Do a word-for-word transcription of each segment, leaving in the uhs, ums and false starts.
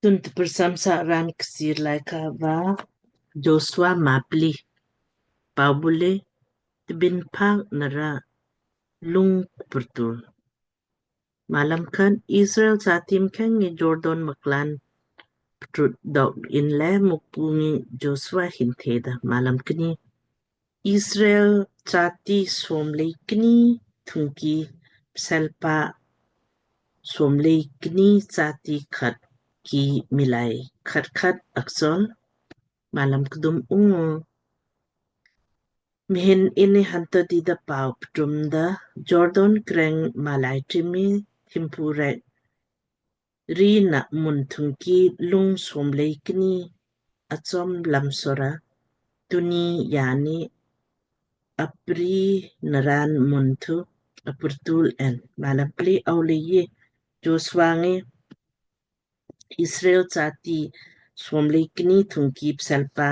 Tun tprsam sa raan Kchiir Laaika va Joshua maa pli. Pau bule tbin phak nara lung purtul. Malam khat. Israel chati mkheng ngi Jordan maklan ptrut dok inle Mukpu ngi Joshua hin theda. Malam kni. Israel chati somlei kni thungki pselpa somlei kni chati khat ki miilai khat khat aksol. Malam kdum. Ungu mhin inni hanta dida pau ptrum da Jordan kreng mlai timi thimpu rek ri na mun thungki lung somlei kni achom lam sora tuni yani apri naran mun thu apurtul en. Malam pli. Auleiji Joshua ngi Israel chati somlei kni thungki pselpa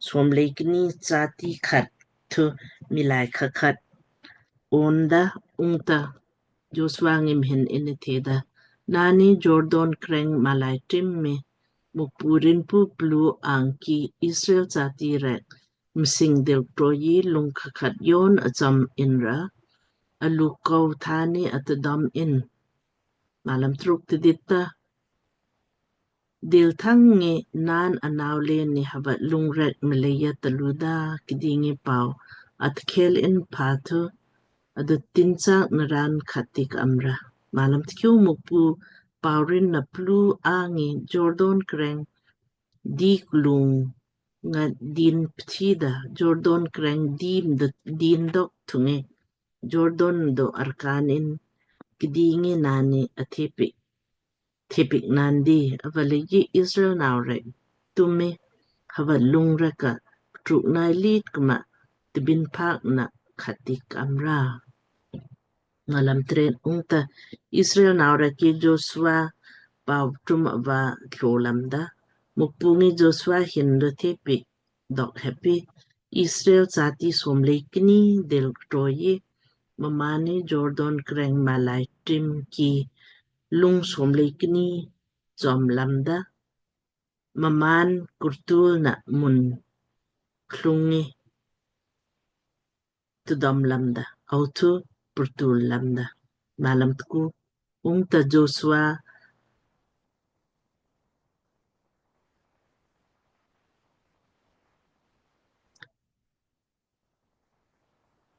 somlei kni chati khat thu miilai khat khat onda. Ungta Joshua ngi mhin inni theda, nani Jordan kreng mlai timi Mukpu rinpu plu angki Israel chati rek msing dil troji lung khat khat yon acham inra alukau thani atadam in. Malam truk. Tidita dil thang ngi naan anau le ni hava lung rek mleija talu da kdingi pau atkhel in pha thu adu tinchak naran khat tik amra. Malam tkiu. Mukpu pau rin na plu angi Jordan kreng dik lung nga din pthida Jordan kreng dim da din dok thungi Jordan do arkan in kdingi nani athepik thepik nandi. Avaleiji Israel nau rek tumi hava lung rek ka truk nai lit kma tbin phak na khat tik amra. Malam tren. Ungta Israel nau rek ki Joshua pau trum ava tlo lamda. Mukpu ngi Joshua hin do thepik dok heppi Israel chati somlei kni dil troji mmaanni Jordan kreng mlai timi lung somlei kni chom lamda mmaan kurtul na mun klungi tudom lamda authu purtul lamda. Malam tku. Ungta Joshua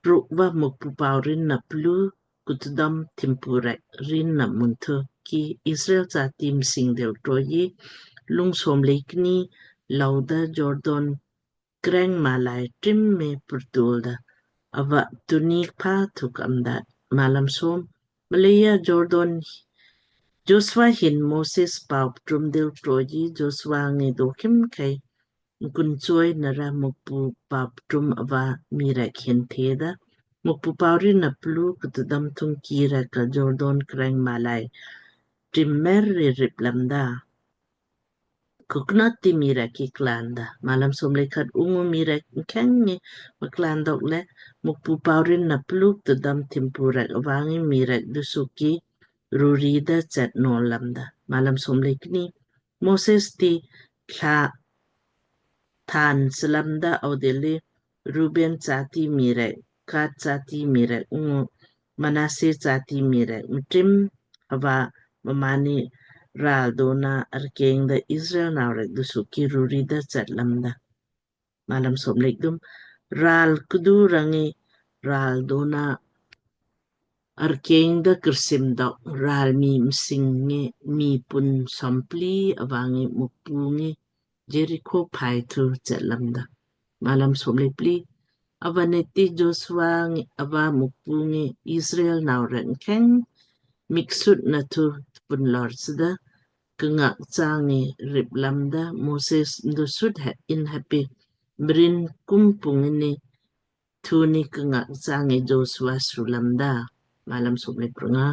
rukva Mukpu pau rin na plu kutudam thimpu rek rin na mun thu ki Israel chati msing dil troji lung somlei kni lauda Jordan kreng mlai timi purtul da ava tuni pha thuk amdat. Malam som. Mleija Jordan Joshua hin Moses pau ptrum dil troji Joshua ngi dokim kai kun choi nara Mukpu pau ptrum ava mii rek hin theda. Mukpu pau rin na plu kutudam thungki rek ka Jordan kreng mlai timi ri rip lamda. Kuknat ti mii rek ki klanda. Malam somlei khat. Ungu mii rek mkheng ngi mklan dok le Mukpu pau rin na plu kutudam thimpu rek avangi mii rek dusuki ruri da chet nol lamda. Malam somlei kni. Moses ti thla than slamda audili Ruben chati mii rek, Gad chati mii rek, ungu Manasseh chati mii rek mtrim ava mmaanni ral dona arkeng da Israel nau rek dusuki ruri da chet lamda. Malam somlei kdum. Ral kdu rangi ral dona arkeng da krsim dok ral mii msing ngi mii pun sompli avangi Mukpu ngi Jeriko phai thu chet lamda. Malam somlei pli. Ava neti Joshua ngi ava Mukpu ngi Israel nau rek mkheng miksut na thu tpun lor sida kngak changi rip lamda Moses ndusut ha in hapi mrin kumpung ini thuni kngak changi Joshua su lamda. Malam somlei prunga.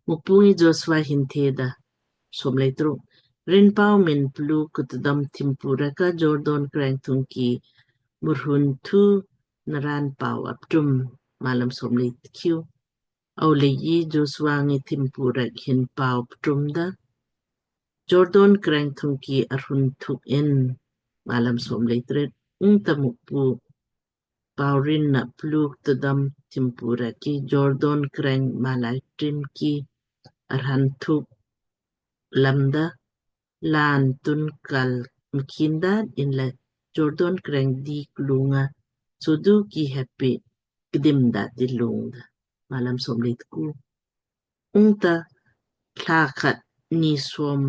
Mukpu ngi Joshua hin theda. Somlei truk. Rin pau min plu kutudam thimpu rek ka Jordan kreng thungki murhun thu naran pau aptrum. Malam somlei tkiu. Auleiji Joshua ngi thimpu rek hin pau ptrum da Jordan kreng thungki arhun thuk in. Malam som lei tret. Ungta Mukpu paurin na pluk tadam thimpu rek ki Jordan kreng malai trim ki arhan thuk lamda, lan tun kal mkhinda inle Jordan kreng dik lunga sudu ki hepi kdim da ti lungda. Malam som lei tku. Ungta thla khat ni som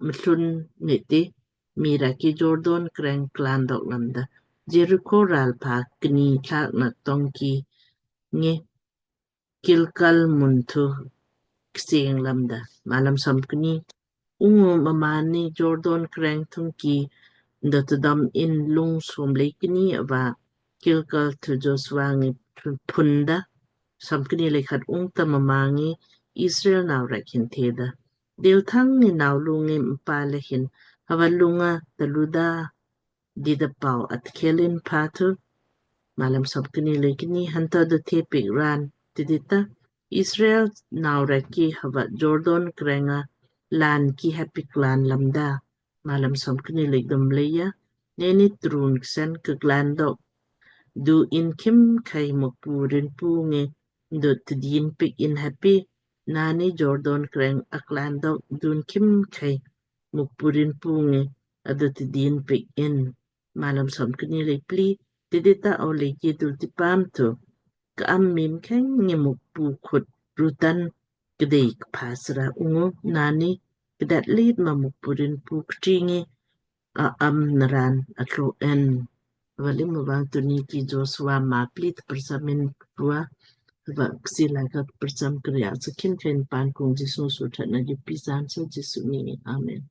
mthlun niti mii rek ki Jordan kreng klan dok lamda, Jeriko ral pa kni thlak na tong ki ngi Kilkal mun thu kseng lamda. Malam som kni. Ungu mmaan ni Jordan kreng thungki nda tadam in lung som lei kni ava Kilkal thu Joshua ngi phunda. Som kni lei khat. Ungta mma ngi Israel nau rek hin theda, Dil thang ngi nau lung ngi mpa le hin hava lunga taluda dida pau atkelin pathu. Malam som kni lei kni. Hanta do the pik ran tidita Israel nau rek ki hava Jordan krenga lan ki hepi klan lamda. Malam som kni lei dum leia, neni trun ksen keklan dok du in khim khai Mukpu rinpu ngi dut tidin pik in hepi nani Jordan kreng aklan dok dun khim khai Mukpu rinpu ngi adu tidin pik in. Malam som kni lei pli. Tidita au lei ki dul tipam thu ka am mim kheng ngi Mukpu khut rutan kdei kpasra ungu nani kdat lit ma Mukpu rinpu kti ngi a am naran atlo en. Valim mavang tuni ki Joshua ma pli tprsamin rua va ksi laka tprsam kriya sakin ken pan kung Jisu suthat na ji pisan sa Jisu ni. Amen.